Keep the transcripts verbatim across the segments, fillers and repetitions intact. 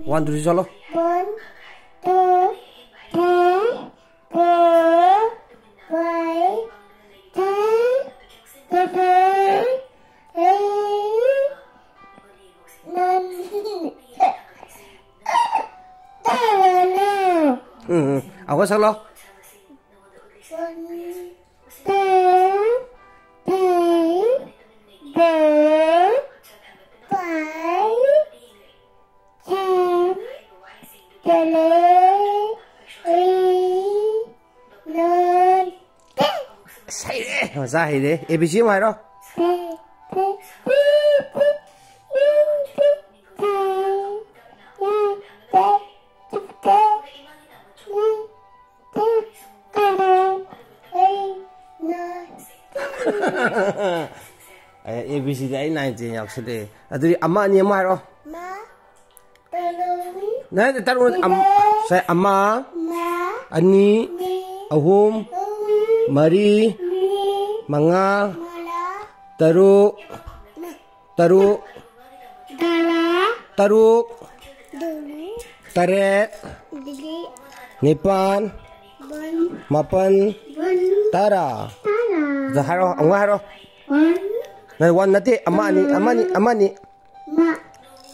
One, two, three, ꯆꯠꯂꯣ꯫ One, two, three, four, five, six, seven, eight, nine, ten. ꯎꯝ, ꯎꯝ꯫ ꯑꯃꯨꯛꯀ ꯁꯛꯂꯣ꯫ One, two, three, four, five, ten, eleven, twelve, nine, ten. ꯑꯁ, ꯍꯩꯔꯦ! ꯃꯆꯥ ꯍꯩꯔꯦ꯫ A B C ꯑꯃ ꯍꯥꯏꯔꯣ꯫ A B ꯁꯤꯗ ꯑꯩ ꯅꯥꯏꯟ ꯇꯦꯟ ꯌꯥꯎꯁꯜꯂꯛꯑꯦ꯫ ꯑꯗꯨꯗꯤ ꯑꯃ, ꯑꯅꯤ, ꯑꯃ ꯍꯥꯏꯔꯣ꯫ ꯃ, ꯇꯔꯨꯛ, ꯅꯠꯇꯦ, ꯇꯔꯨꯛ ꯅꯠꯇꯦ, ꯑꯝ-, ꯁꯦ, ꯑꯃ, ꯃ, ꯑꯅꯤ, ꯅꯤ, ꯑꯍꯨꯝ, ꯑꯍꯨꯝ, ꯃꯔꯤ, ꯃꯔꯤ, ꯃꯉꯥ, ꯃꯉꯥ, ꯇꯔꯨꯛ, ꯃ, ꯇꯔꯨꯛ, ꯇꯔꯥ, ꯇꯔꯨꯛ, ꯇꯔꯨꯛ, ꯇꯔꯦꯠ, ꯇꯔꯦꯠ, ꯅꯤꯄꯥꯟ, ꯃꯥꯄꯟ, ꯃꯥꯄꯟ, ꯃꯥꯄꯟ, ꯇꯔꯥ꯫ ꯇꯔꯥ꯫ ꯑꯗ ꯍꯥꯏꯔꯣ, ꯑꯃꯨꯛ ꯍꯥꯏꯔꯣ꯫ ꯋꯥꯟ꯫ ꯅ ꯋꯥꯟ ꯅꯠꯇꯦ, ꯑꯃ, ꯑꯅꯤ, ꯑꯃ, ꯑꯅꯤ, ꯑꯃ, ꯑꯅꯤ꯫ ꯃ,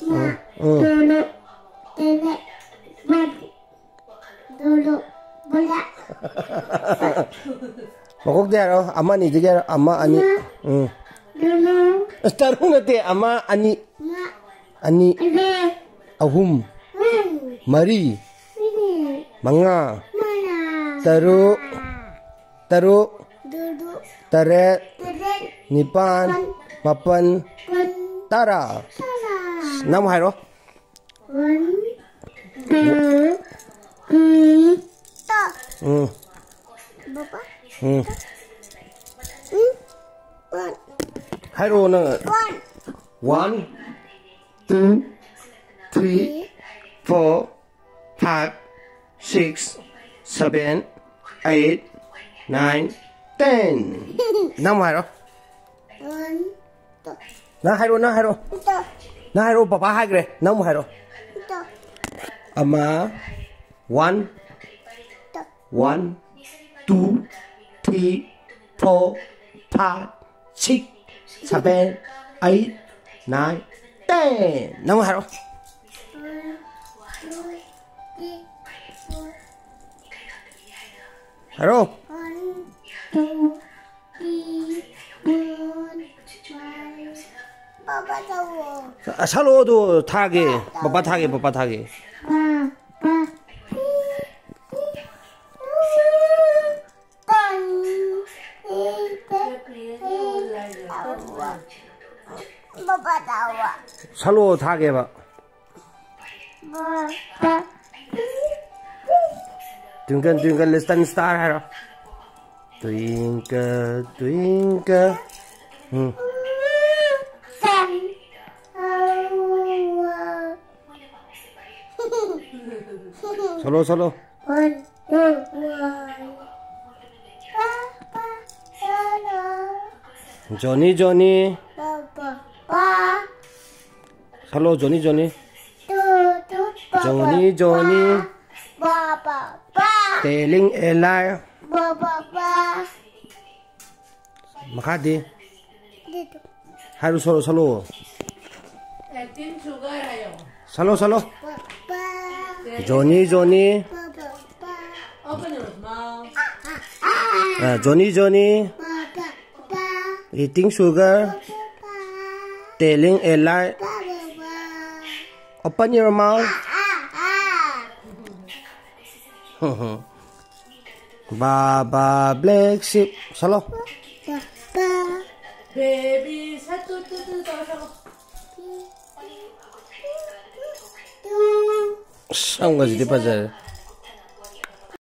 ꯃ, ꯎꯝ, ꯎꯝ꯫ ꯇꯔꯨꯛ, ꯇꯔꯦꯠ, ꯃꯥꯄꯟ, ꯇꯔꯨꯛ, ꯃꯉꯥ꯫ ꯃꯀꯣꯛꯇꯤ ꯍꯥꯏꯔꯣ, ꯑꯃ, ꯑꯅꯤꯗꯒꯤ ꯍꯥꯏꯔꯣ, ꯑꯃ, ꯑꯅꯤ꯫ ꯃ, ꯎꯝ꯫ ꯇꯔꯨꯛ꯫ ꯑꯁ, ꯇꯔꯨꯛ ꯅꯠꯇꯦ, ꯑꯃ, ꯑꯅꯤ꯫ ꯃ, ꯑꯅꯤ꯫ ꯑꯅꯤ꯫ ꯑꯍꯨꯝ꯫ ꯎꯝ꯫ ꯃꯔꯤ꯫ ꯎꯝ꯫ ꯃꯉꯥ꯫ ꯃꯉꯥ꯫ ꯇꯔꯨꯛ꯫ ꯇꯔꯨꯛ꯫ ꯇꯔꯨꯛ꯫ ꯇꯔꯦꯠ꯫ ꯇꯔꯦꯠ꯫ ꯅꯤꯄꯥꯟ꯫ ꯃꯥꯄꯟ꯫ ꯃꯥꯄꯟ꯫ ꯃꯥꯄꯟ꯫ ꯇꯔꯥ꯫ ꯇꯔꯥ꯫ ꯅꯪ ꯑꯃꯨꯛ ꯍꯥꯏꯔꯣ꯫ One, two, three, four. Um. ꯕꯕꯥ꯫ ꯎꯝ꯫ ꯎꯝ꯫ ꯋꯥꯟ꯫ ꯍꯥꯏꯔꯛꯑꯣ ꯅꯪ꯫ One. One, two, three, four, five, six, seven, eight, nine, ten. ꯅꯪ ꯑꯃꯨꯛ ꯍꯥꯏꯔꯣ꯫ One, two. ꯅꯪ ꯍꯥꯏꯔꯣ, ꯅꯪ ꯍꯥꯏꯔꯣ꯫ ꯇꯨ꯫ ꯅꯪ ꯍꯥꯏꯔꯣ, ꯄꯄꯥ ꯍꯥꯏꯈ꯭ꯔꯦ꯫ ꯅꯪ ꯑꯃꯨꯛ ꯍꯥꯏꯔꯣ꯫ ꯇꯨ꯫ ꯑꯃ, one, one, two, three, four, five, six, seven, eight, nine, ten. ꯅꯪ ꯍꯥꯏꯔꯛꯑꯣ꯫ ꯍꯥꯏꯔꯛꯑꯣ꯫ ꯄꯥꯄꯥ ꯇꯧꯋꯣ꯫ ꯑ, ꯁꯛꯂꯛꯑꯣ ꯑꯗꯨ ꯊꯥꯒꯦ꯫ ꯄꯥꯄꯥ ꯊꯥꯒꯦ, ꯄꯥꯄꯥ ꯊꯥꯒꯦ꯫ ꯄꯥꯄꯥ꯫ ꯄꯥꯄꯥ ꯇꯧꯋꯣ꯫ ꯁꯛꯂꯛꯑꯣ ꯊꯥꯒꯦꯕ꯫ Twinkle twinkle little star ꯍꯥꯏꯔꯣ꯫ Twinkle twinkle. Um. ꯁꯛꯂꯛꯑꯣ, ꯁꯛꯂꯛꯑꯣ꯫ Johnny, Johnny. ꯁꯛꯂꯛꯑꯣ, Johnny, Johnny. Johnny, Johnny. Telling a lie. ꯃꯈꯥꯗꯤ? ꯍꯥꯏꯔꯣ, ꯁꯛꯂꯛꯑꯣ, ꯁꯛꯂꯛꯑꯣ꯫ Eating sugar ꯍꯥꯏꯌꯣ꯫ ꯁꯛꯂꯛꯑꯣ, ꯁꯛꯂꯛꯑꯣ꯫ Johnny, Johnny. Open your mouth. ꯑ, Johnny, Johnny. Eating sugar. Telling a lie. Open your mouth. Baba black sheep. ꯁꯛꯂꯛꯑꯣ꯫ Baby shark two two two ꯇꯧꯔ ꯁꯛꯂꯛꯑꯣ꯫ ꯑꯁ, ꯑꯃꯒꯁꯤꯗꯤ ꯐꯖꯔꯦ꯫